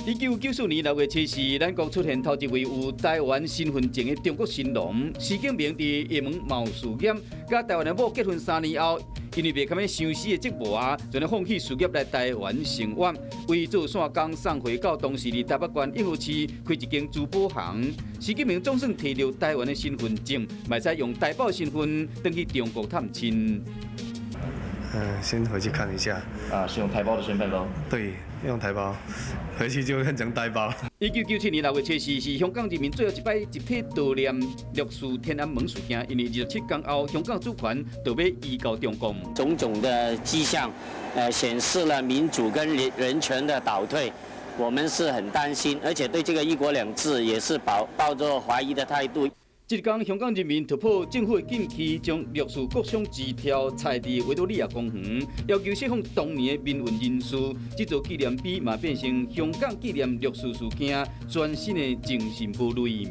1994年6月7日，咱國出現頭一位有台灣身份證的中國新郎施景明，佇廈門謀事業，佮台灣的某結婚3年後，因為袂堪欲相思的折磨啊，就咧放棄事業來台灣生活，為做線工送貨到當時佇台北縣應和市開一間珠寶行。施景明總算提著台灣的身份證，會使用台胞身份轉去中國探親。嗯，先回去看一下。啊，是用台胞的身份咯？對，用台胞，回去就變成台胞。1997年6月7日是香港人民最後一擺集體悼念六四天安門事件，因為27天後香港主權就欲移交中共。種種的跡象，顯示了民主跟人權的倒退，我們是很擔心，而且對這個一國兩制也是抱著懷疑的態度。這天，香港人民突破政府的禁區，將六四國殤之柱拆佇維多利亞公園，要求釋放當年的民運人士。這座紀念碑嘛變成香港紀念六四事件全新的精神堡壘。